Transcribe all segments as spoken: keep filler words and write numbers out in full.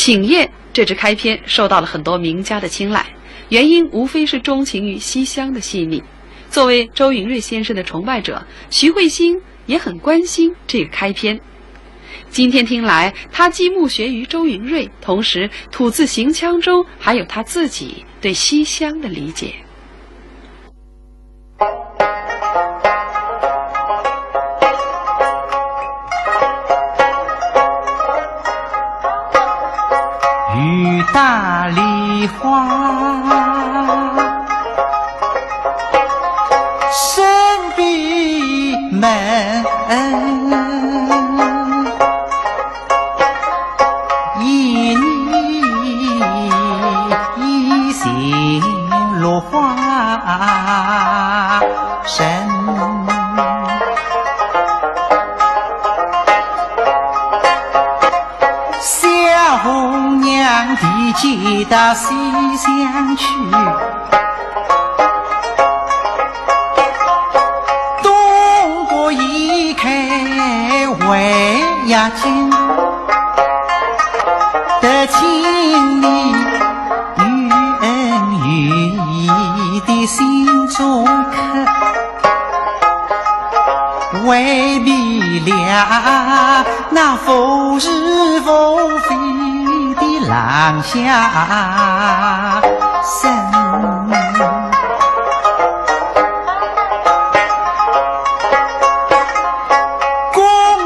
《鼎宴》这支开篇受到了很多名家的青睐，原因无非是钟情于西厢的细腻。作为周云瑞先生的崇拜者，徐惠新也很关心这个开篇。今天听来，他既慕学于周云瑞，同时吐字行腔中还有他自己对西厢的理解。 雨打梨花深闭门，一年一行落花 人。小红娘提剑到西厢去，东阁已开围呀巾，得请你 有恩有义的新做客，违背了那无是无非的郎下身。恭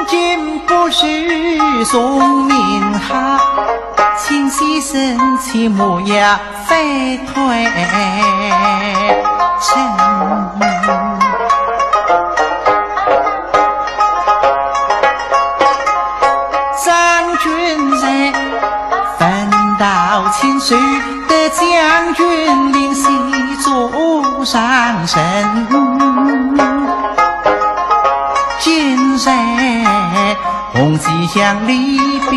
敬不如从命好，请先生切莫要 反悔成。张君瑞闻道亲，随得将军令西座上任。今日 红旗向里边。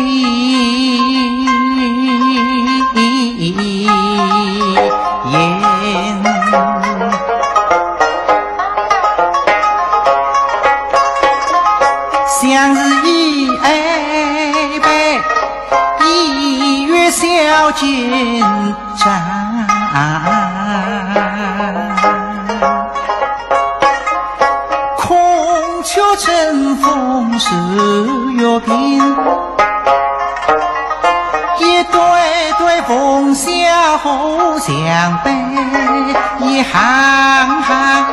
相是已安排，已约小金 章。孔雀乘风入月屏，一对对凤箫和香杯，一行行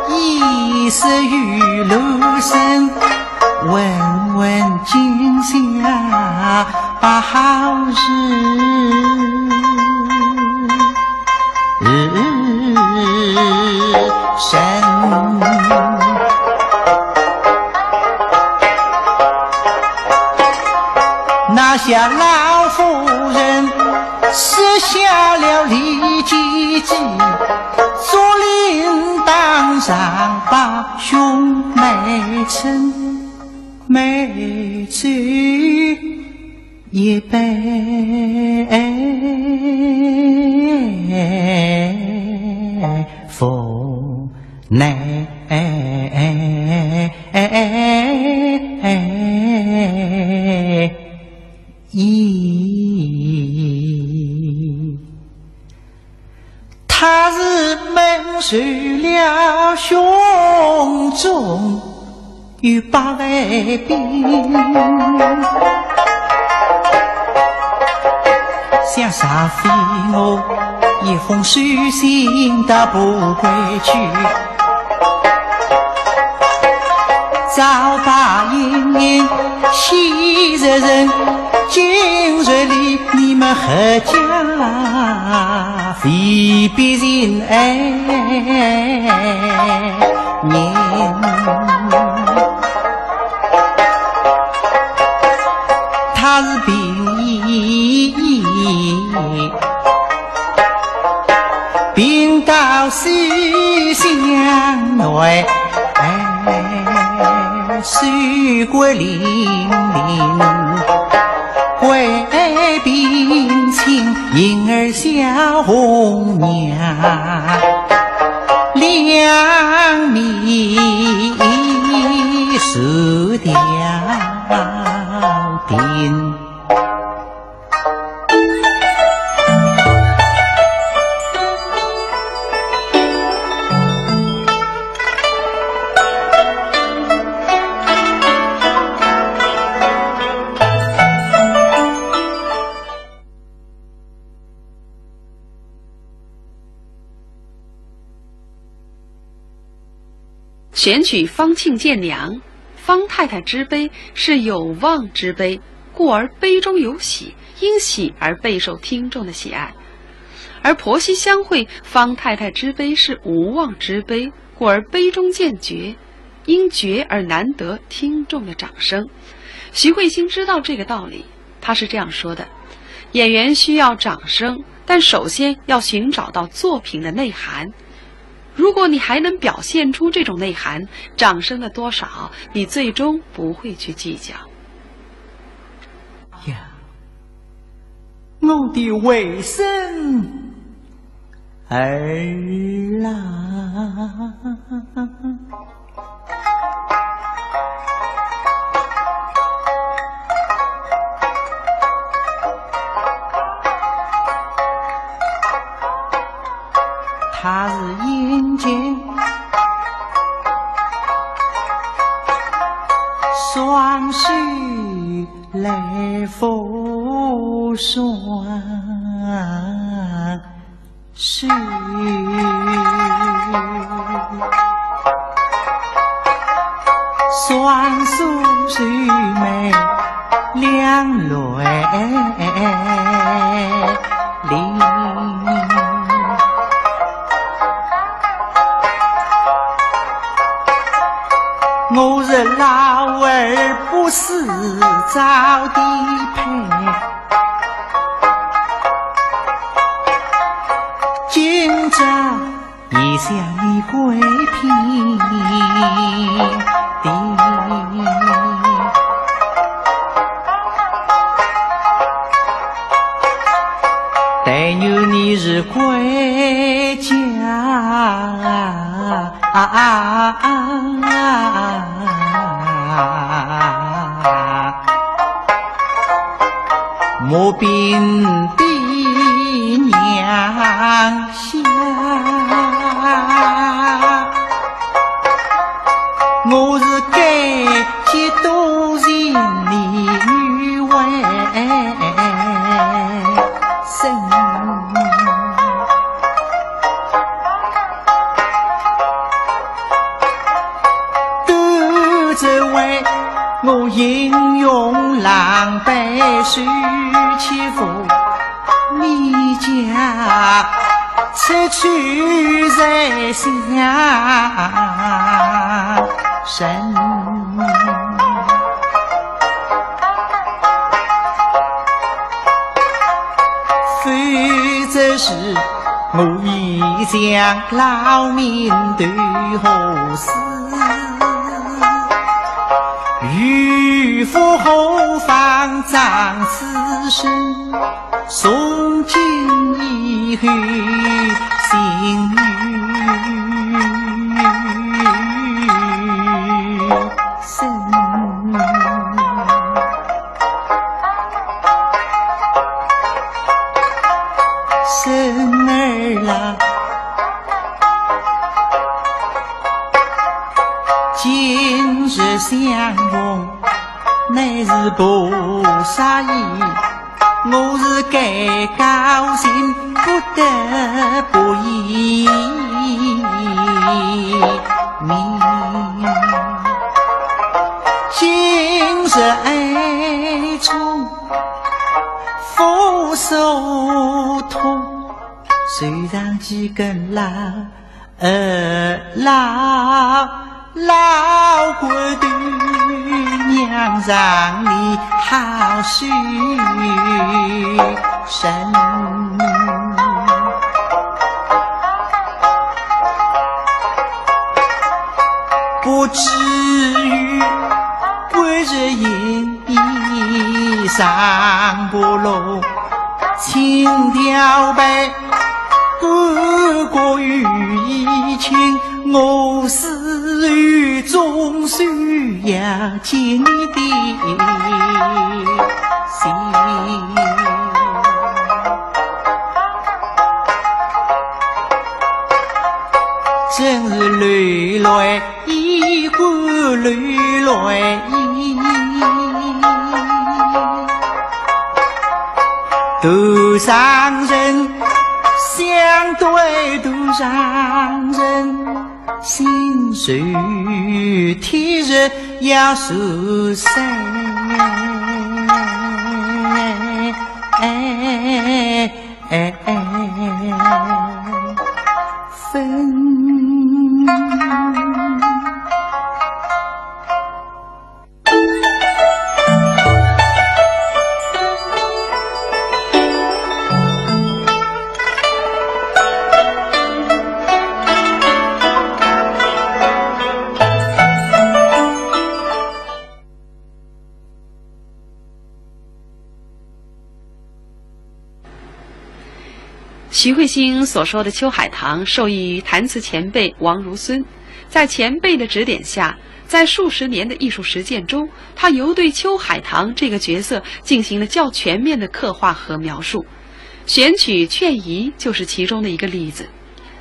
衣食雨露声，问问今宵 好事成。那下老夫人赐下了礼节，竹林当上把兄妹称，美酒 一杯福内意。 他是闷受了胸中有百万兵，想煞非我一封书信到蒲归去。 朝罢莺莺喜日人，今日里你们阖家未必人爱人。他是病已 病到西厢外，瘦骨嶙峋，贵宾请，因而小红娘两面受吊钉。选取方卿见娘，方太太之悲是有望之悲，故而悲中有喜，因喜而备受听众的喜爱。而婆媳相会，方太太之悲是无望之悲，故而悲中见绝，因绝而难得听众的掌声。徐惠新知道这个道理，他是这样说的：演员需要掌声，但首先要寻找到作品的内涵。如果你还能表现出这种内涵，掌声的多少，你最终不会去计较。呀，我的为生儿啊！他是眼睛双手来扶双。 手，双手垂眉两泪淋。我是老而不死早的胚。 今朝你向你归平定。但愿你是归家。 啊，莫变的娘下，我是该几多情的女为生。 都只为我英雄狼狈受欺负，你家此去在想人。 否则是我已将老命投河死，与夫何妨葬此生，从今以后心与 生。生儿啦，今日相逢乃是菩萨意。 我是该高兴不得不已眠。今日哀忡复首痛，手上几根蜡 呃，老老骨头娘让你好受神。不至于不是因 衣裳不落，轻挑被，不过雨已晴，我死雨中水呀，尽的心。真是泪来 一个泪来一，头上人相对头上人，心酸天日也受伤。徐惠新所说的秋海棠，受益于弹词前辈王如孙。在前辈的指点下，在数十年的艺术实践中，他由对秋海棠这个角色进行了较全面的刻画和描述。选曲《劝仪》就是其中的一个例子。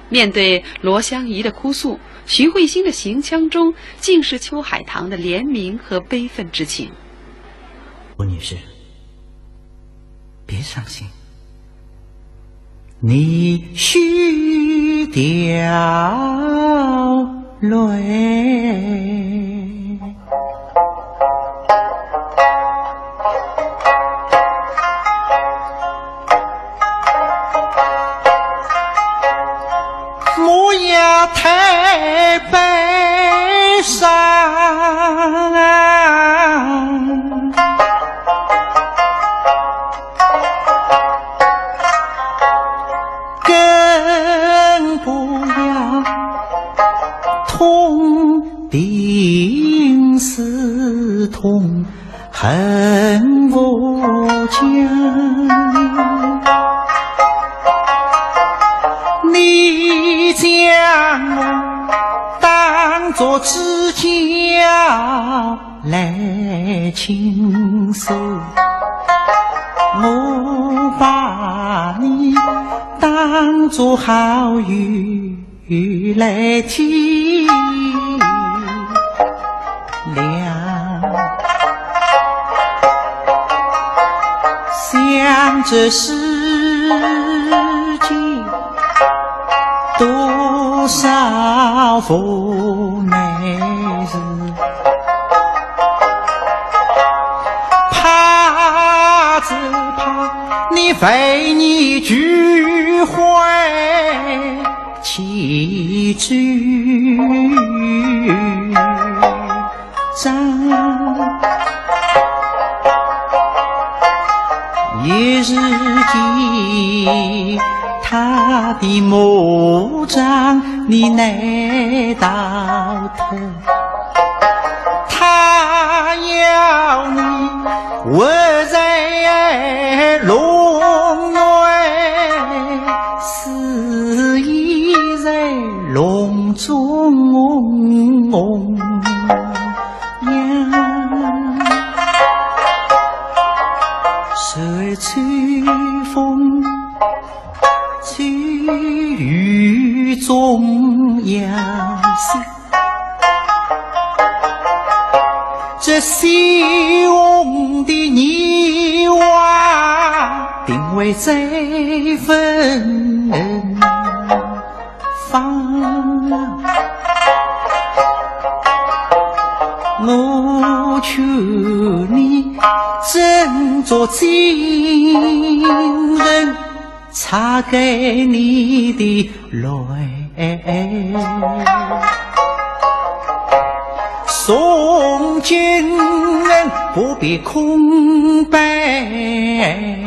面对罗湘绮的哭诉，徐惠新的行腔中尽是秋海棠的怜悯和悲愤之情。吴女士，别伤心，你需掉泪。莫要太悲伤。 更不要痛定思痛，恨无疆。你将我当作知交 来倾诉，我把你当作好友来体谅。想这世间 多少无奈事，怕只怕你万念俱灰，几句 张。一时间，他的魔掌你难逃脱，他要你活在笼外，死也在笼中。 呀，随秋风，秋雨中也是，这西风的年华，定会再芬芳。 我劝你振作精神，擦干你的泪。从今不必空悲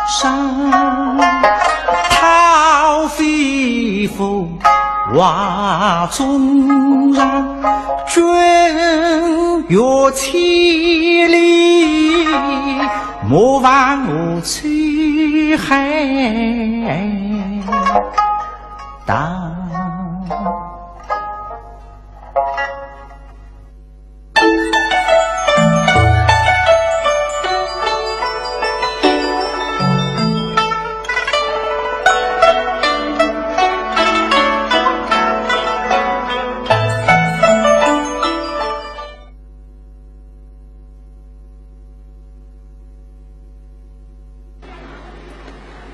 伤。桃花飞舞画中人，君越千里，莫忘我秋海棠。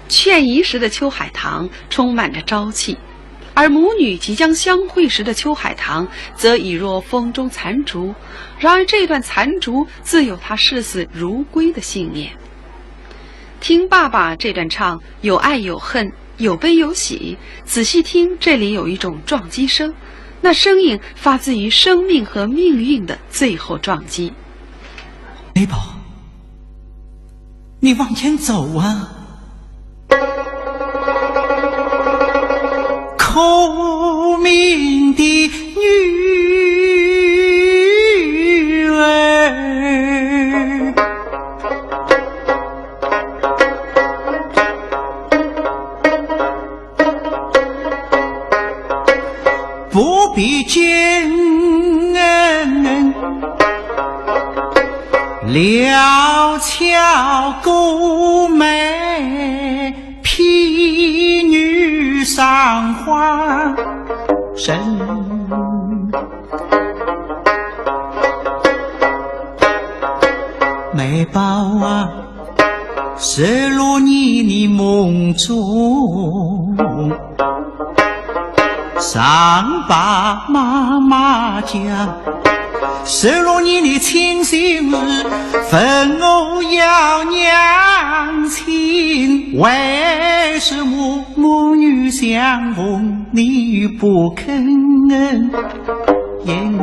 劝仪时的秋海棠充满着朝气，而母女即将相会时的秋海棠则已若风中残烛，然而这段残烛自有她视死如归的信念。听爸爸这段唱，有爱有恨，有悲有喜，仔细听，这里有一种撞击声，那声音发自于生命和命运的最后撞击。梅宝，你往前走啊！苦命的女儿，不必惊。 料巧顾眉，婢女赏花人。梅宝啊，十六年的梦中， 上爸妈妈家，十六年的亲心事，问我要娘亲，为什么母女相逢你不肯言？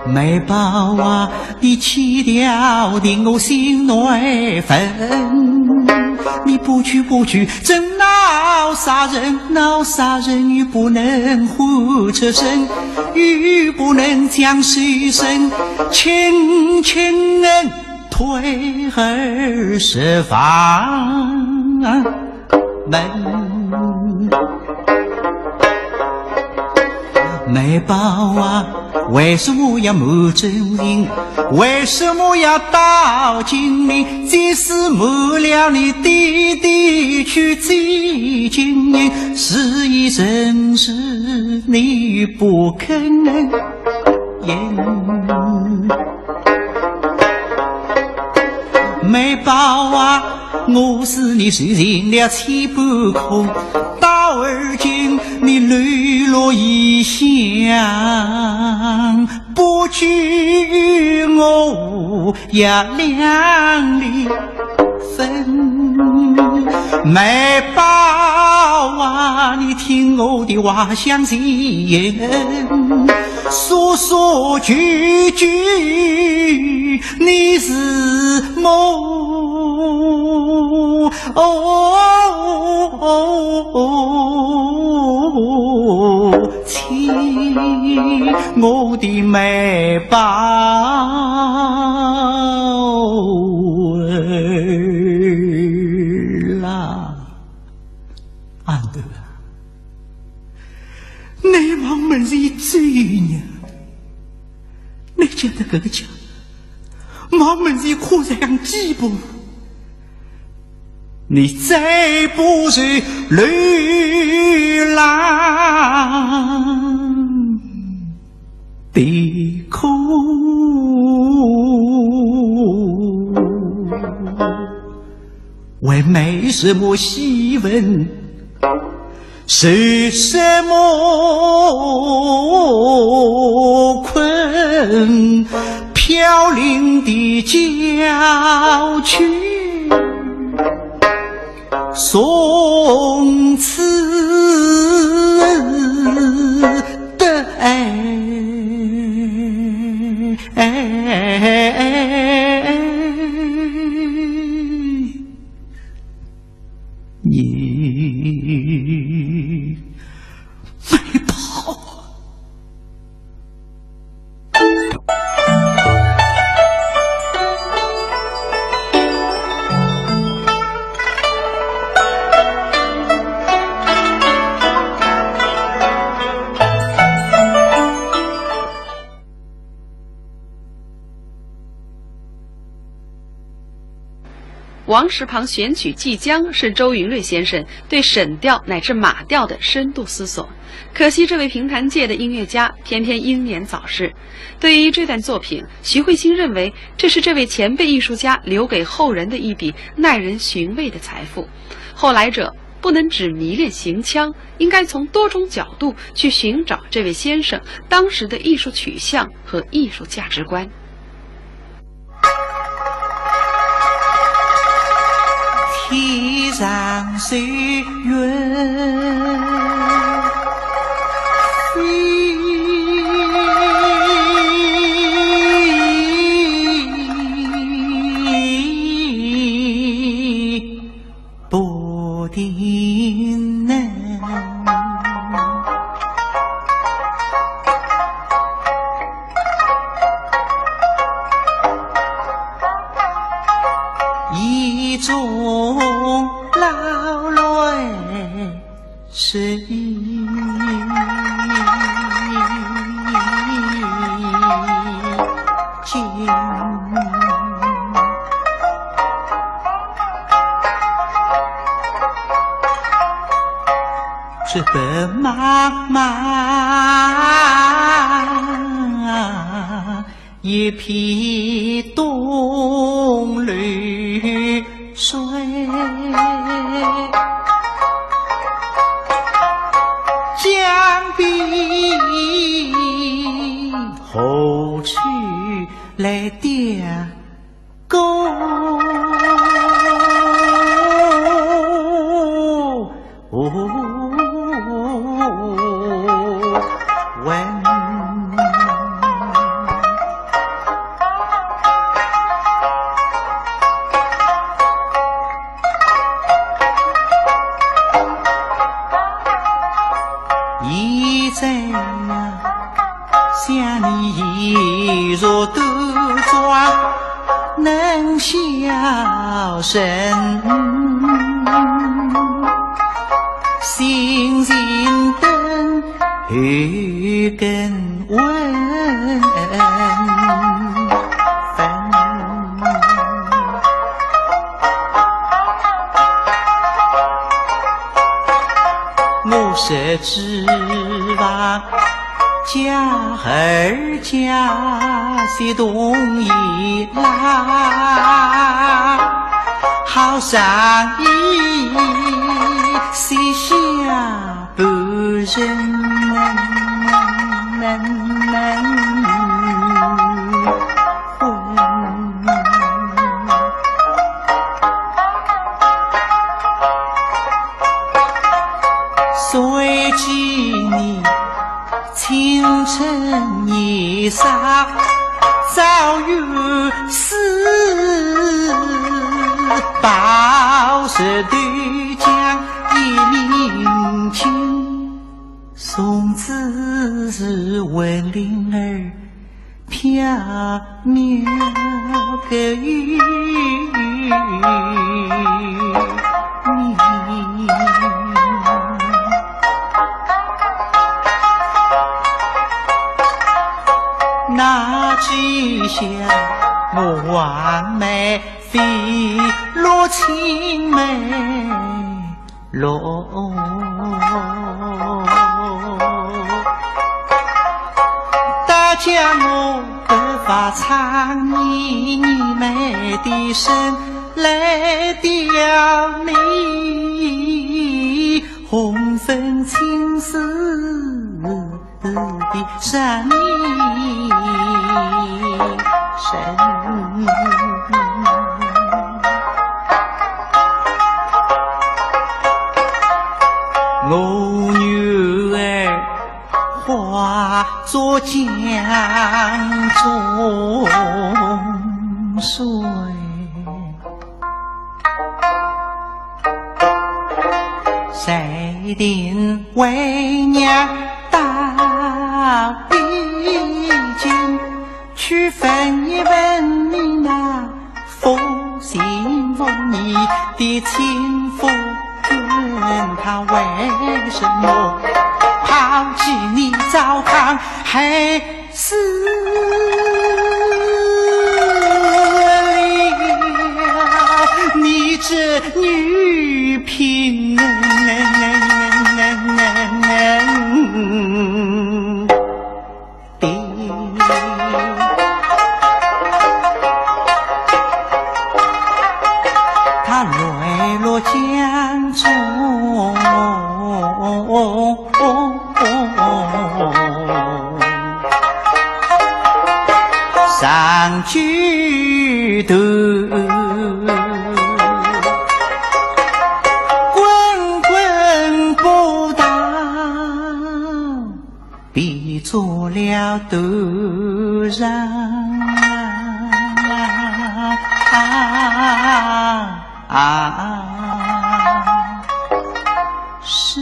梅宝啊，你去了定我心内恨。你不去不去，真恼杀人，恼杀人又不能护出身，又不能将尸身轻轻退而十方。 门。梅宝啊，为什么要瞒真情？为什么要道金陵？即使瞒了你爹爹去祭金陵，事已成事，你不肯言。 梅宝啊，我是你受尽了千般苦，到而今你流落异乡，不知我也两里分。梅宝啊，你听我的话详言，说说句句 你是母亲，我的梅宝儿啦。阿德啊，你望门前走呢，你觉得搿个家 望门前可像几步，你再不是流浪的苦，为没什么戏文， 是什么困飘零的郊区？从此的爱，你 梅宝。《王石旁选曲寄江》是周云瑞先生对沈调乃至马调的深度思索。可惜这位评弹界的音乐家偏偏英年早逝。对于这段作品，徐惠新认为这是这位前辈艺术家留给后人的一笔耐人寻味的财富。后来者不能只迷恋行腔，应该从多种角度去寻找这位先生当时的艺术取向和艺术价值观。 天上岁月飞，不停呢。 意中老来神经。 这白茫茫一片东流水，江边何处来点 歌问。现在呀， 想你一如斗妆能销声，心情等后更问分。 我实指望家儿家是同意啦，好上一些下半生。 谁知你青春年少早有诗，抱石头江夜明清。 从此是为灵儿缥缈个你。那只下我望梅飞落青梅 落。大家我不发唱你，你们的声来调你，红粉青丝 的山里人。我女儿化作江中水。 谁定为娘到北京去问一问你那负心负义的亲夫君，他为什么抛弃你糟糠害死了你？听的。他泪落江中。 上举头，滚滚波涛，比作了断肠啊！ 啊，是。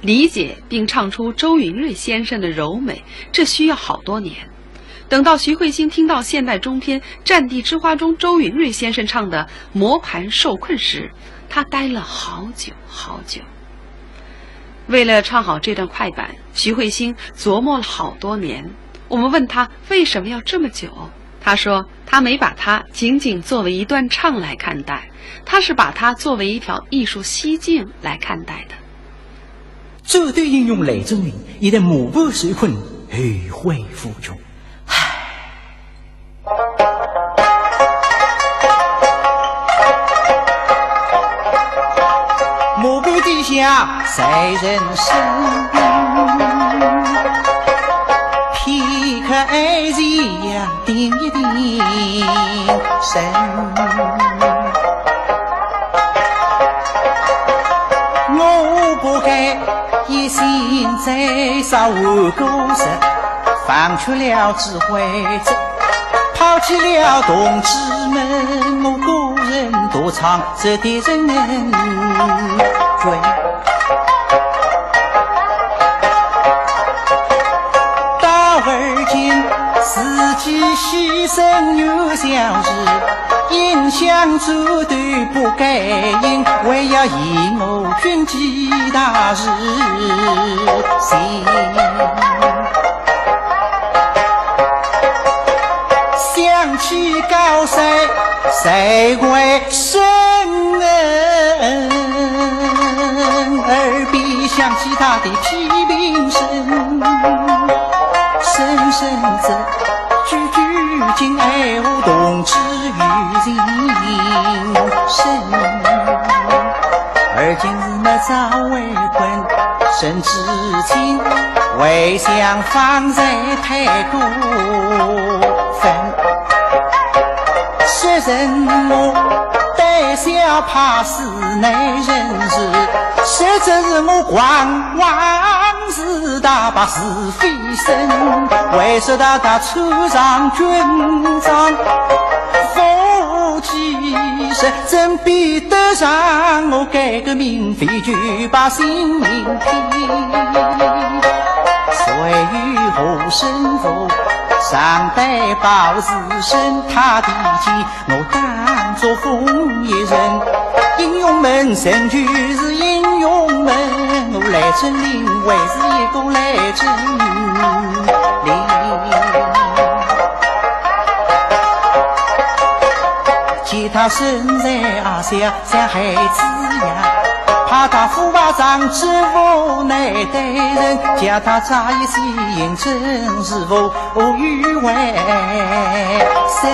理解并唱出周云瑞先生的柔美，这需要好多年。等到徐惠新听到现代中篇《战地之花》中周云瑞先生唱的《磨盘受困》时，他呆了好久好久。为了唱好这段快板，徐惠新琢磨了好多年。我们问他为什么要这么久，他说他没把它仅仅作为一段唱来看待， 他是把它作为一条艺术西径来看待的。战斗英雄来真名，现在磨盘受困，后悔无穷。唉。磨盘底下谁人生？片刻哀然呀， 定一定神。我不该一心追杀吴国贼，放却了指挥者，抛弃了同志们，我个人独唱这敌人追。 到而今，自己牺牲有小事，影响战斗不该应，为要以我军几大事情。想起高山，谁会 深恩，耳边响起他的批评声，声声这句句紧挨我同志有情深。而今日么早为困，身之轻，回想方才太过分。 说什么胆小怕死男人是，实则是我狂妄自大，怕是非身。为说他他穿上军装，武器是真比得上我改革命，非就把性命拼。谁与何生父，上代报是 生他的气，我当作疯一人。英雄们仍旧是英雄们，我来真林还是一个来真林。见他身材矮小像孩子呀，怕他虎豹长志无奈待人，叫他扎一些银针是否 无欲为生。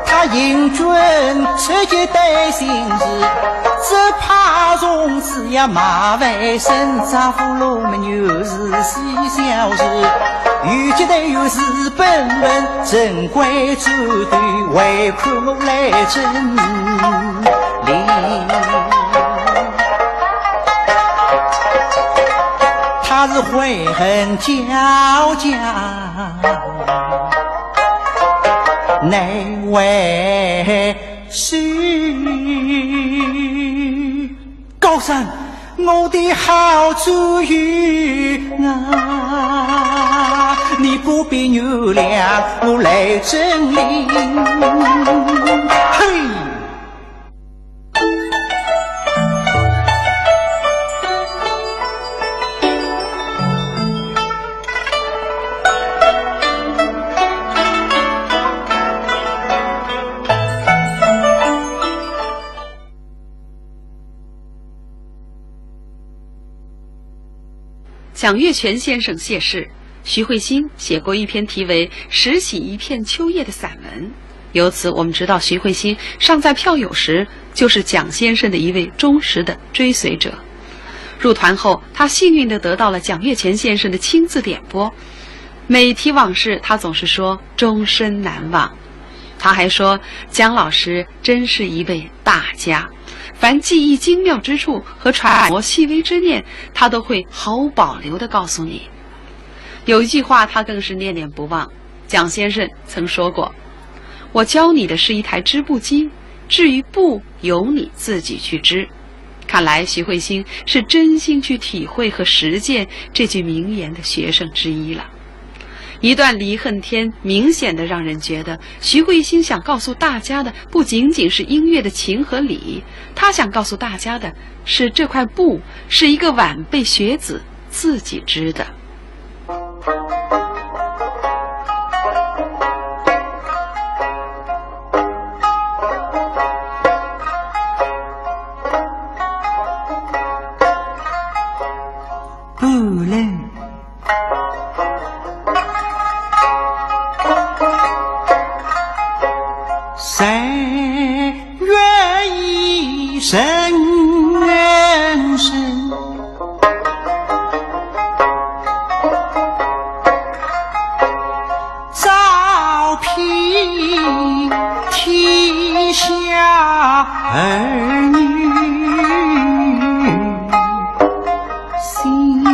他行军出去带信是，只怕虫子呀马未生，丈夫罗门又是喜笑事。有几代又是本本正规主队，唯恐我来真理。他是悔恨交加。 难为谁？高山，我的好战友啊，你不必原谅我来整理。嘿！蒋月泉先生谢世，徐惠新写过一篇题为《拾起一片秋叶》的散文。由此，我们知道徐惠新尚在票友时，就是蒋先生的一位忠实的追随者。入团后，他幸运地得到了蒋月泉先生的亲自点拨。每提往事，他总是说终身难忘。他还说，蒋老师真是一位大家，凡技艺精妙之处和揣摩细微之念，他都会毫无保留地告诉你。有一句话，他更是念念不忘。蒋先生曾说过：“我教你的是一台织布机，至于布，由你自己去织。”看来，徐惠新是真心去体会和实践这句名言的学生之一了。一段离恨天，明显地让人觉得，徐惠新想告诉大家的，不仅仅是音乐的情和理，他想告诉大家的是，这块布是一个晚辈学子自己织的。 不能。谁愿意人生？ 招聘天下儿女心，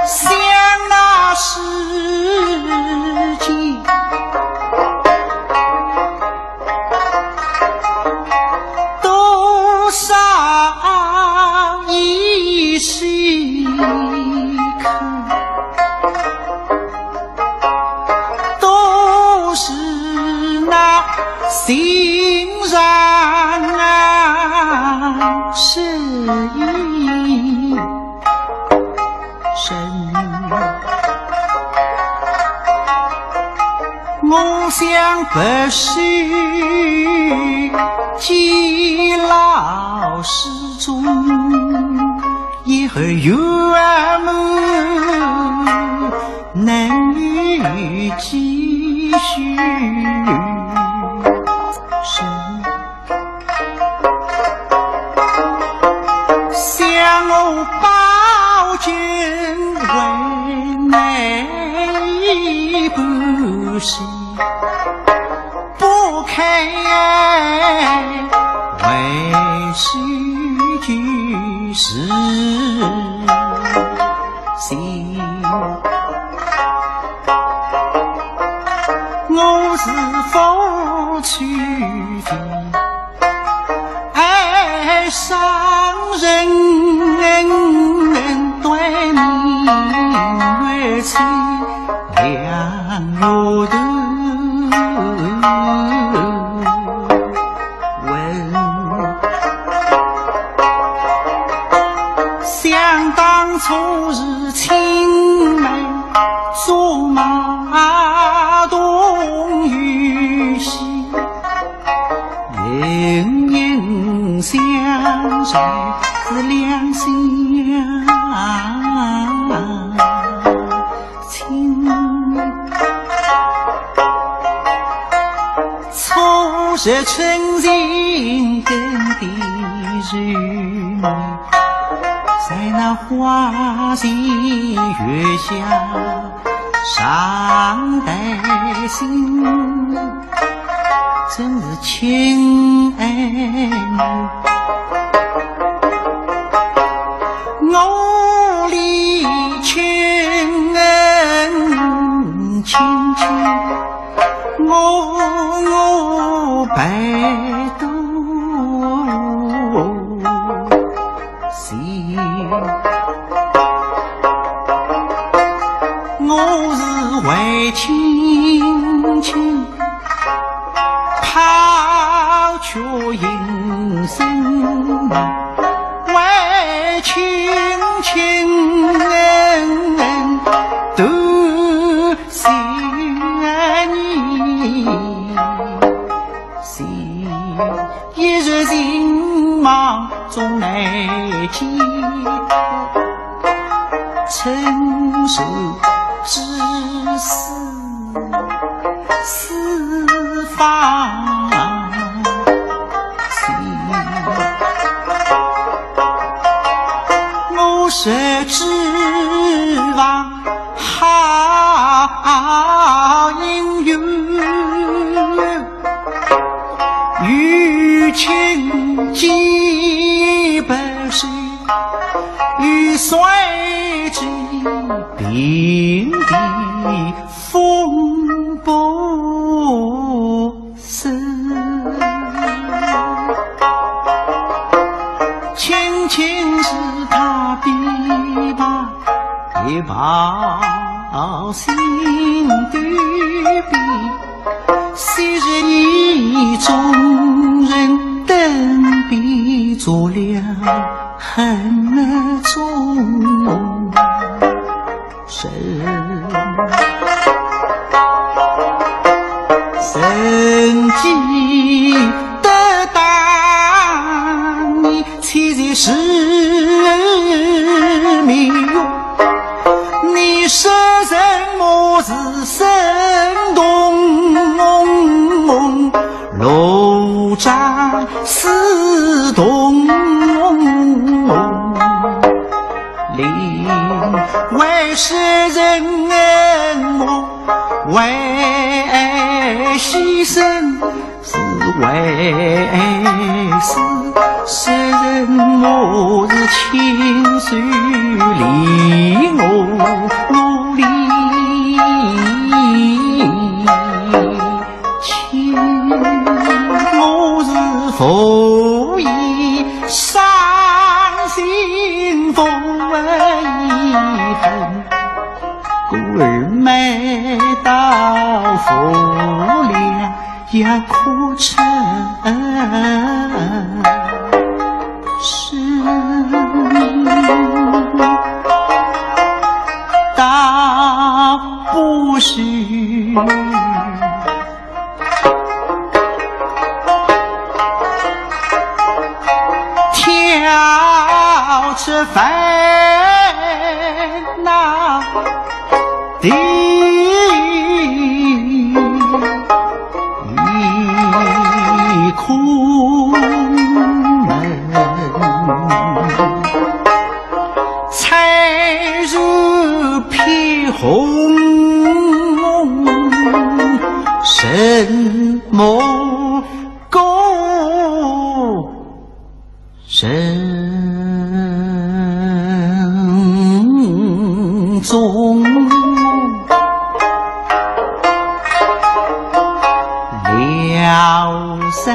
想那世间 多少一时刻，都是那心上啊，是一 生。我想不是耆老始终，以后有我们能有几许生。 想我包君为媒不是，不肯为是就是心。 我是否去的爱上人，对明月清，两月头。 问，想当初是青梅竹马同游戏，隐隐相随是两心情。 初识春情更的柔美，在那花前月下常带心，真是情爱浓。 我离亲亲，我我白头。轻轻抛却音声，为卿轻读心意。 是一日情网终难解，春愁之思四方闲。我说只望 好姻缘，与卿结白首，与谁知平地风波 声。轻轻是他琵琶，琵琶心头边。昔日意中人，登笔作了恨中 人。曾记得当年，妻子是名月，你说什么是生动，罗帐 似铜铃。为谁人我为牺牲，是为死，谁人我是亲手离我，我离 情，我是无意伤心无意恨，故而每到浮梁也哭成诗。倒不如 跳出烦恼的空门，彩如 片红，什么个人中了谁？